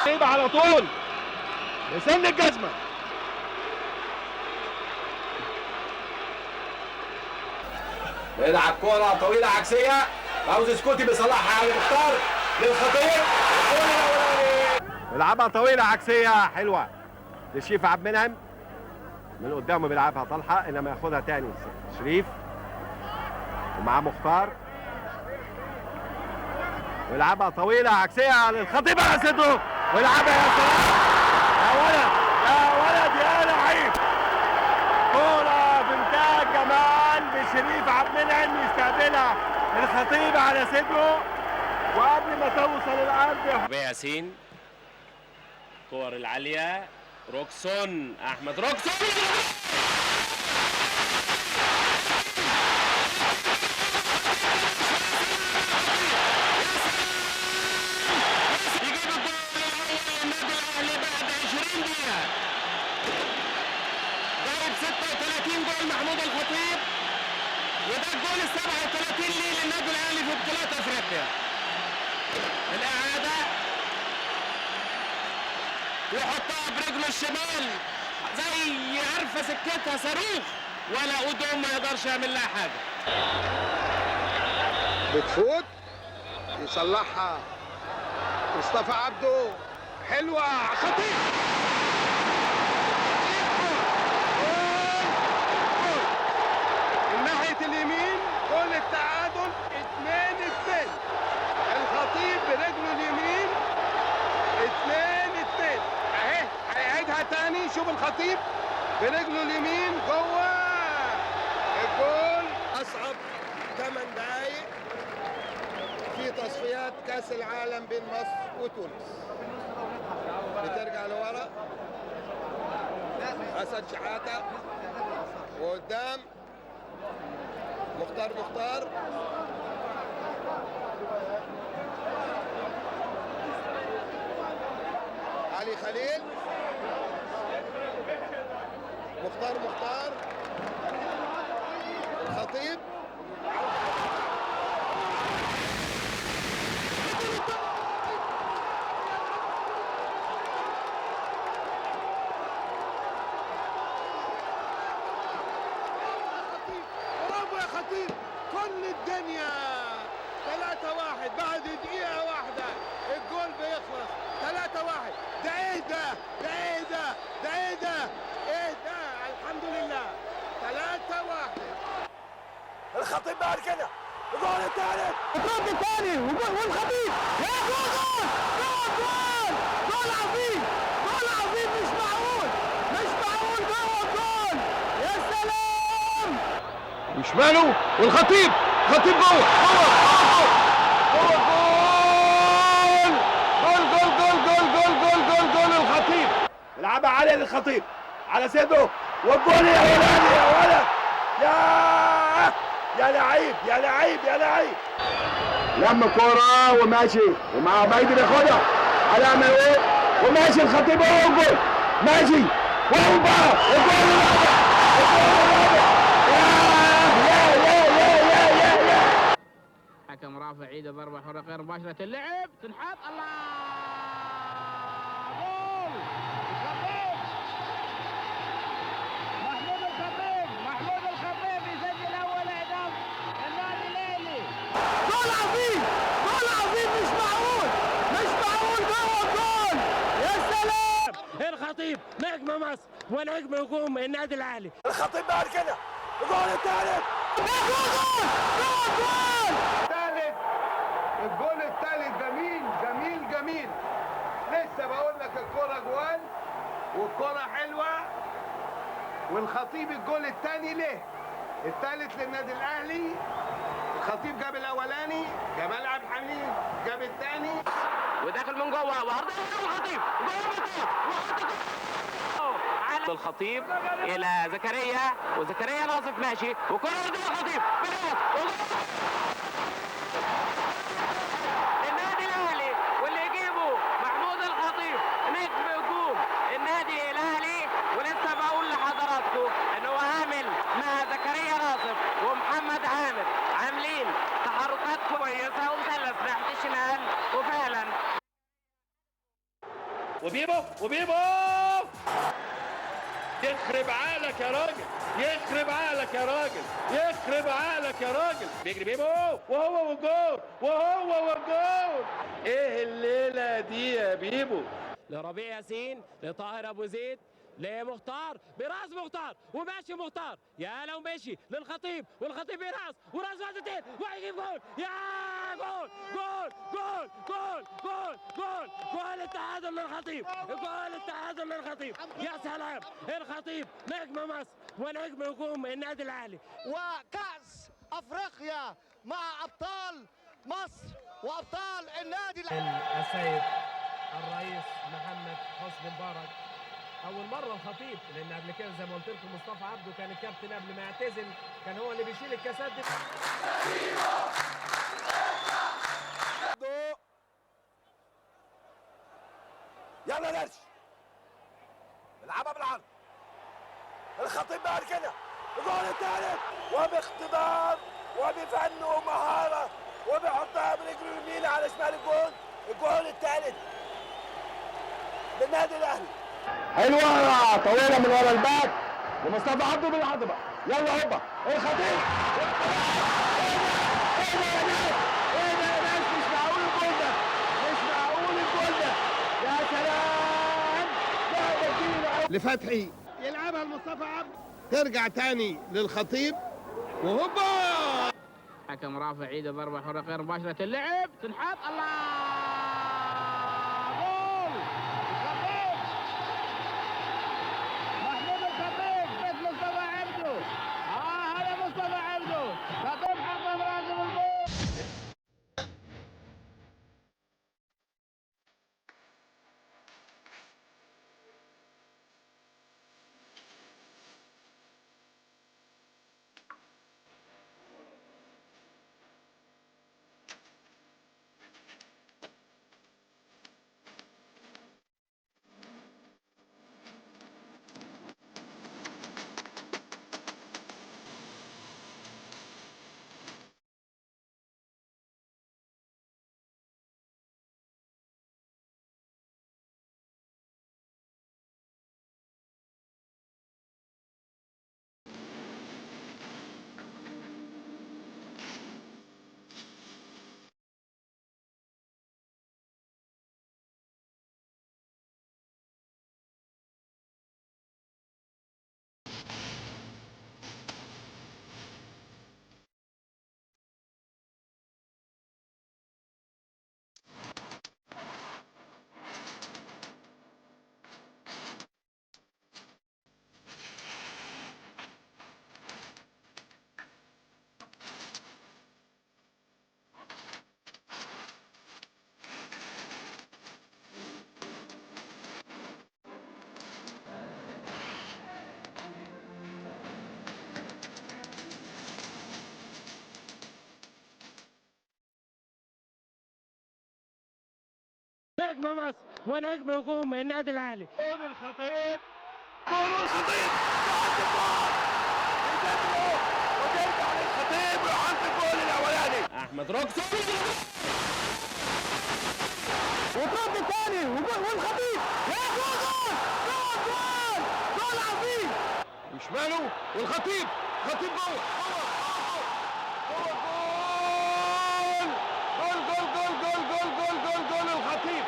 على طول بسن الجزمة. بيلعب كرة طويلة عكسية، فوزي سكوتي بيصلحها على مختار للخطيب. بيلعبها طويلة عكسية حلوة لشريف عبد المنعم، من قدامه بيلعبها طلحة، انما ياخدها تاني شريف ومعاه مختار، ويلعبها طويلة عكسية للخطيب على صدره، ويلعبها يا سلام، يا ولد يا ولد يا لعيب. كرة بمنتهى الجمال بشريف عبد المنعم، يستقبلها الخطيب على صدره وقبل ما توصل الارض. ياسين، كور العالية، روكسون، احمد روكسون، يجيب الجول الاول للنادي الاهلي بعد 20 دقيقة. جايب 36 جول محمود الخطيب، وده الجول ال 37 ليه للنادي الاهلي في بطولات افريقيا. الاعادة، ويحطها برجله الشمال زي عارفه سكتها صاروخ، ولا اودوم ما يقدرش يعمل لها حاجة. بتفوت يصلحها مصطفى عبده، حلوة خطيب، جول من ناحية اليمين، جول التعادل 2-2. الخطيب برجله اليمين 2-2 اهي، هيعيدها تاني. شوف الخطيب برجله اليمين جوه الجول. اصعب 8 دقايق في تصفيات كاس العالم بين مصر وتونس. بترجع لورا حسن شحاته، وقدام مختار مختار، علي خليل، مختار مختار، الخطيب. برافو يا خطيب، كل الدنيا 3-1 بعد دقيقة واحدة الجول بيخلص 3-1. ده ايه ده؟ ده ايه ده؟ ده ايه ده؟ ايه ده؟ الحمد لله 3-1. الخطيب بعد كده الجول الثالث، الجول الثاني والخطيب، يا جول جول جول جول عظيم، جول عظيم، مش معقول مش معقول، جوه الجول، يا سلام. وشماله والخطيب، خطيب جوه جوه جوه جوه جول جول جول جول جول جول جول جول الخطيب. يلعبها عالية للخطيب على صدره، والجول الاولاني يا ولد، يا لعيب يا لعيب يا لعيب. لم كورة وماشي ومع عبيد بياخدها على ما يقول، وماشي الخطيب هو الجول، ماشي وهوبا الجول الرابع، الجول الرابع، يا يا يا يا يا يا. حكم رافع ايده، ضربه حره غير مباشرة، اللعب تنحط، الله، جول الخطيب، محمود الخطيب، محمود الخطيب يسجل اول اهداف النادي الاهلي. جول عظيم، جول عظيم، مش معقول مش معقول، جوه الجول، يا سلام. الخطيب نجم مصر ونجم هجوم النادي الاهلي. الخطيب بعد كده الجول الثالث، جول جول جول جول الثالث، الجول الثالث جميل جميل جميل. لسه بقول لك الكرة جوال والكرة حلوة، والخطيب الجول الثاني ليه؟ الثالث للنادي الاهلي. الخطيب جاب الاولاني، جمال عبد الحميد جاب الثاني، وداخل من جوه وعرض الخطيب جوه الخطيب الى زكريا، وزكريا ناصف ماشي، وكرة الخطيب النادي الاهلي، واللي يجيبه محمود الخطيب نجم هجوم النادي الاهلي. ولسه بقول لحضراتكم ان هو عامل مع زكريا ناصف ومحمد عامر عاملين تحركات كويسة، ومثلث ناحية الشمال، وفعلا وبيبو وبيبو، يخرب عقلك يا راجل، يخرب عقلك يا راجل، يخرب عقلك يا راجل. بيجري بيبو وهو والجول، وهو والجول. ايه الليلة دي يا بيبو؟ لربيع ياسين، لطاهر ابو زيد، لمختار، براس مختار، وماشي مختار، يا لو ماشي للخطيب، والخطيب براس، وراس واحدتين، وهيجيب جول، يا جول جول جول جول جول جول جول التعادل للخطيب، جول التعادل للخطيب. يا سلام، الخطيب نجم مصر ونجم هجوم النادي الاهلي. وكأس افريقيا مع ابطال مصر وابطال النادي الاهلي. السيد الرئيس محمد حسني مبارك، أول مرة الخطيب، لأن قبل كده زي ما قلت لكم مصطفى عبده كان الكابتن قبل ما يعتزل، كان هو اللي بيشيل الكاسات دي. يلا نرش، العبها بالعرض، الخطيب بعد كده الجول الثالث، وباقتدار وبفن ومهارة، وبيحطها برجله اليمين على شمال الجول. الجول الثالث للنادي الأهلي. حلوة طويلة من ورا الباك لمصطفى عبده بالعضبه، يلا هوبا الخطيب. ايه ده يا ناس، ايه ده يا ناس، مش معقول الجول ده، مش معقول الجول ده، يا سلام. ده لفتحي، يلعبها لمصطفى عبده، ترجع تاني للخطيب، وهوبا. حكم رافع ايده، ضربه حره غير مباشرة، اللعب تنحط، الله، جول الخطيب، محمود الخطيب، بيت مصطفى عبده. هذا مصطفى عبده، خطيب حطه براسه بالجول. نجم مصر ونجم هجوم النادي الاهلي. جول الخطيب، جول الخطيب، وترجع للخطيب ويحط الجول الاولاني. احمد ركسو، وترد تاني، والخطيب، يا جول جول جول جول عظيم، وشماله والخطيب، خطيب جوه جوه جوه جول جول جول جول جول جول جول جول الخطيب.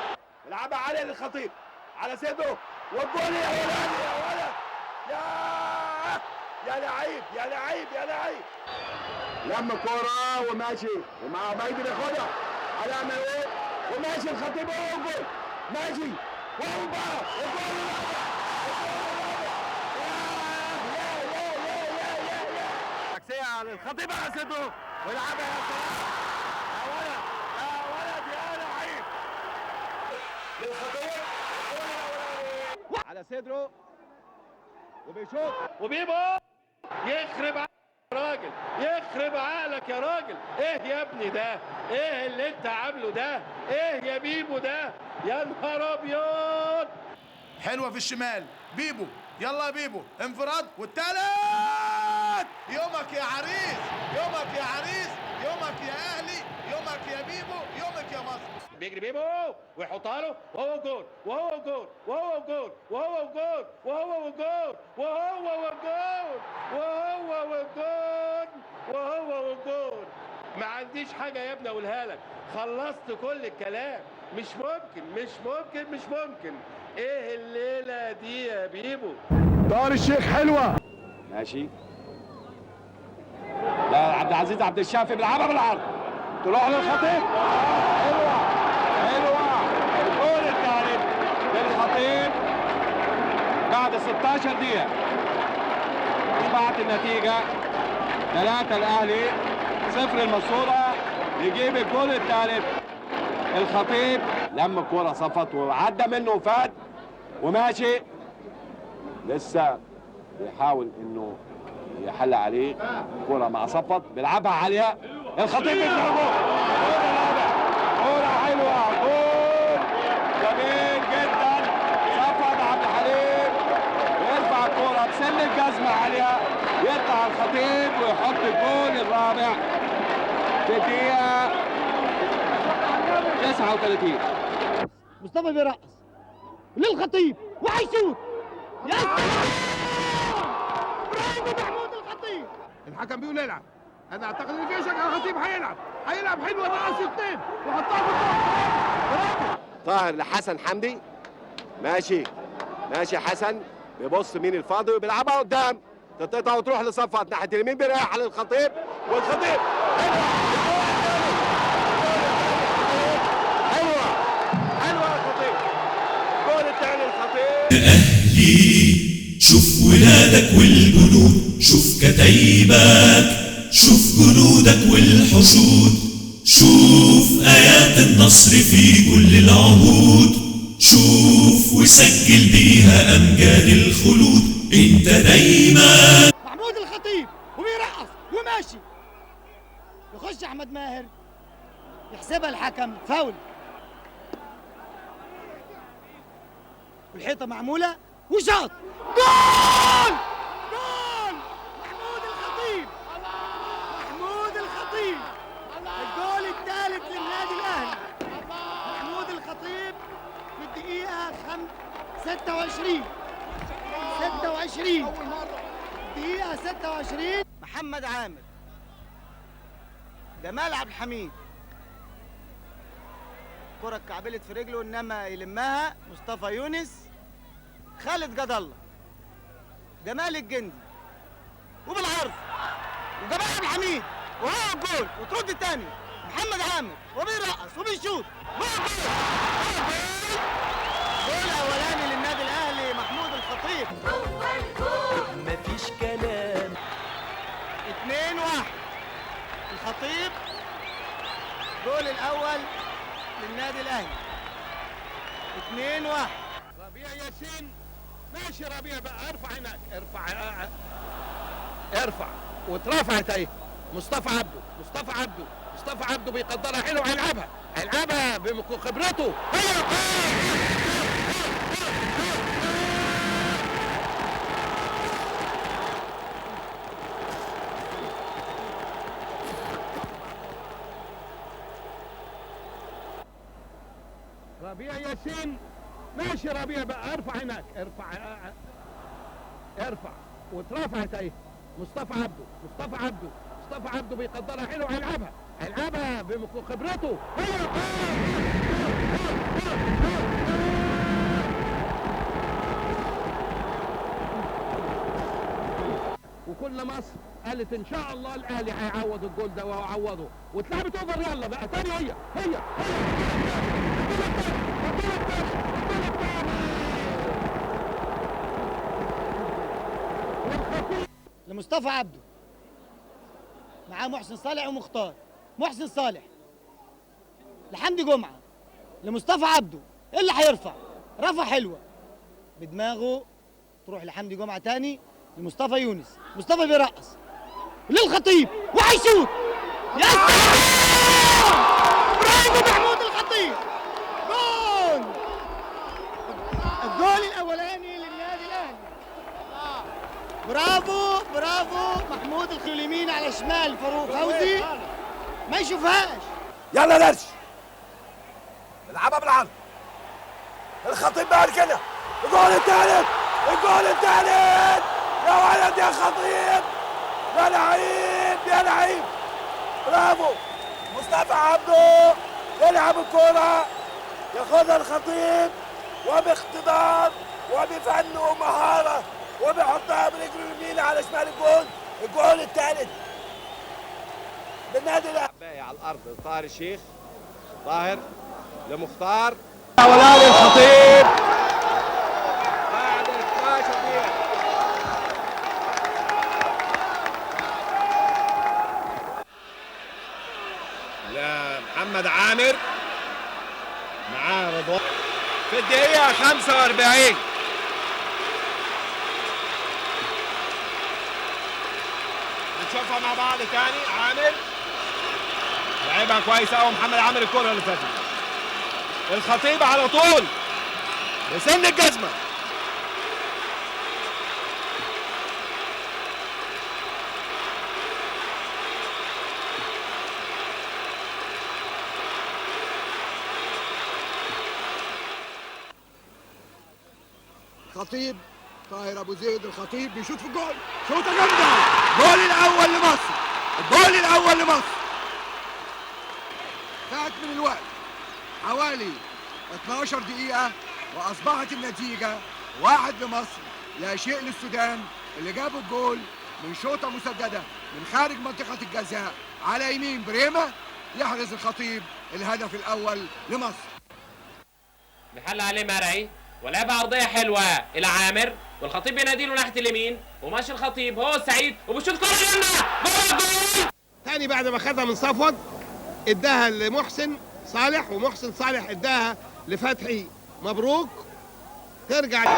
العبها عالية للخطيب على صدره، والجول الاولاني يا ولد، يا لعيب يا لعيب يا لعيب. لم كورة وماشي، ومع عبيد بياخدها على ايه، وماشي الخطيب هو الجول، ماشي وهوبا الجول الرابع، الجول الرابع، يا يا يا يا يا يا. عكسية على الخطيب على صدره، ويلعبها، يا سلام، يا ولد يا ولد يا لعيب. للخطيب على صدره وبيشوط وبيبو، يخرب عقلك يا راجل، يخرب عقلك يا راجل. ايه يا ابني ده؟ ايه اللي انت عامله ده؟ ايه يا بيبو ده؟ يا نهار ابيض. حلوة في الشمال بيبو، يلا يا بيبو، انفراد والتالت. يومك يا عريس، يومك يا عريس، يومك يا اهلي، يومك يا بيبو، يومك يا مصر. بيجري بيبو ويحطها له، وهو جول وهو جول وهو جول وهو جول وهو جول وهو جول وهو جول وهو جول. ما عنديش حاجة يا ابني اقولها لك، خلصت كل الكلام. مش ممكن مش ممكن مش ممكن، ايه الليلة دي يا بيبو؟ دار الشيخ حلوة. ماشي، لا عبد العزيز عبد الشافي بيلعبها بالعرض، تروح للخطيب، حلوة حلوة. الجول الثالث للخطيب بعد 16 دقيقة. اصبحت النتيجة 3 الاهلي 0 المنصورة. يجيب الجول الثالث الخطيب، لما الكورة صفت وعدى منه وفات وماشي، لسه بيحاول انه يحل عليه كرة مع صفت، بيلعبها عالية، الخطيب بيضربه، كرة حلوة، جول جميل جدا. صفت عبد الحليم يرفع الكرة بسن الجزمة عالية، يطلع الخطيب ويحط الجول الرابع في الدقيقة 39. مصطفى بيرقص للخطيب وهيشوط، يا سلام، برافو محمود الخطيب. الحكم بيقول العب، انا اعتقد ان في شك على الخطيب، هيلعب هيلعب حلوة، رقص اثنين وحطها في الجول. طاهر لحسن حمدي، ماشي ماشي حسن بيبص مين الفاضي وبيلعبها قدام، تتقطع وتروح لصفوت ناحية اليمين، بيريح للخطيب، والخطيب حلوة حلوة الخطيب، جول الثاني الخطيب. أهلي شوف ولادك والجنود، شوف كتايبك، شوف جنودك والحشود، شوف آيات النصر في كل العهود، شوف وسجل بيها أمجاد الخلود. انت دايما محمود الخطيب وبيرقص وماشي، يخش أحمد ماهر يحسبها الحكم فاول، والحيطة معمولة وشاط، جول جول محمود الخطيب، محمود الخطيب الجول الثالث للنادي الأهلي. محمود الخطيب في الدقيقة 26 26 دقيقة 26. محمد عامر، جمال عبد الحميد، كرة اتكعبلت في رجله انما يلمها مصطفى يونس، خالد جد الله، جمال الجندي، وبالعرض وجمال عبد الحميد وهو الجول، وترد الثاني محمد عامر وبيرقص وبيشوط، جول جول جول اولاني للنادي الاهلي محمود الخطيب. مفيش كلام. 2-1 الخطيب، جول الاول للنادي الاهلي. 2-1. ربيع ياسين، ماشي ربيع بقى، ارفع هناك، ارفع ارفع، واترفعت اهي. مصطفى عبده مصطفى عبده مصطفى عبده بيقدرها حلو، هيلعبها هيلعبها بخبرته، ربيع ياسين، ماشي ربيع بقى، ارفع هناك، ارفع ارفع، واترفعت اهي. مصطفى عبده مصطفى عبده مصطفى عبده بيقدرها حلو، هيلعبها هيلعبها بخبرته، وكل مصر قالت ان شاء الله الاهلي هيعوض الجول ده وهو عوضه، واتلعبت over. يلا بقى تاني، هي هي لمصطفى عبده، معاه محسن صالح ومختار، محسن صالح لحمدي جمعه، لمصطفى عبده، ايه اللي هيرفع؟ رفع حلوة بدماغه، تروح لحمدي جمعه تاني، لمصطفى يونس، مصطفى بيرقص للخطيب وهيشوط، يا سلام، برافو محمود الخطيب، جول، الجول الاولاني للنادي الاهلي. برافو برافو محمود الخطيب، اليمين على شمال فاروق فوزي ما يشوفهاش. يلا درش العبها بالعرض، الخطيب بعد كده، الجول الثالث، الجول الثالث يا ولد يا خطيب، يا لعيب يا لعيب، برافو مصطفى عبده يلعب الكرة، ياخدها الخطيب وباقتدار وبفن ومهارة وبيحطها برجله اليمين على شمال الجول، الجول الثالث للنادي الاهلي. باقي على الارض طاهر الشيخ، طاهر لمختار، اولاني الخطيب بعد 12 دقيقة. لمحمد عامر، معاه رضوان في الدقيقة 45. نشوفها مع بعض تاني. عامر لعبها كويس قوي محمد عامر، الكرة اللي فاتت الخطيب على طول بسن الجزمة. خطيب، طاهر ابو زيد الخطيب بيشوط في الجول، شوطه جامدة، الجول الاول لمصر، الجول الاول لمصر. فات من الوقت حوالي 12 دقيقة واصبحت النتيجة 1 لمصر لا شيء للسودان، اللي جابوا الجول من شوطه مسددة من خارج منطقة الجزاء على يمين بريمه، يحرز الخطيب الهدف الاول لمصر. بيحل عليه مرعي ولعبها عرضية حلوة الى عامر، والخطيب بيناديله ناحية اليمين، وماشي الخطيب هو سعيد وبيشوط كورة جامدة جوه الجول. تاني بعد ما خدها من صفوت اداها لمحسن صالح، ومحسن صالح اداها لفتحي مبروك، ترجع جول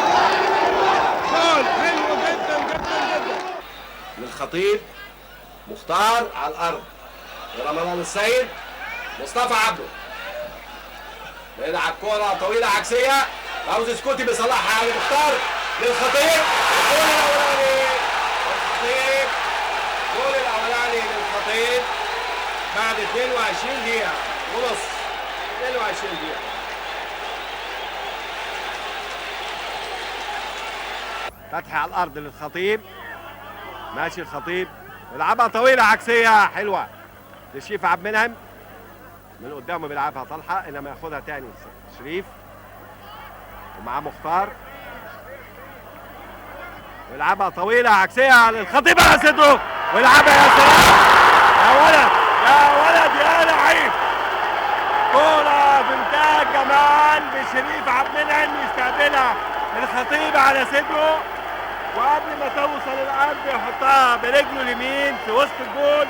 حلو جدا جدا جدا للخطيب، مختار على الارض لرمضان السيد، مصطفى عبده بيلعب كورة طويلة عكسية، فوزي سكوتي بيصلحها على مختار للخطيب، الجول الاولاني للخطيب، الجول الاولاني للخطيب بعد 22 دقيقة ونص، 22 دقيقة. فتحي على الارض للخطيب، ماشي الخطيب يلعبها طويلة عكسية حلوة لشريف عبد المنعم، من قدامه بيلعبها طلحة، انما ياخدها تاني شريف ومعاه مختار، ويلعبها طويلة عكسية على الخطيب على صدره، ويلعبها يا سلام يا ولد يا ولد يا لعيب، كورة بمنتهى الجمال بشريف عبد المنعم، يستقبلها الخطيب على صدره، وقبل ما توصل الارض يحطها برجله اليمين في وسط الجول.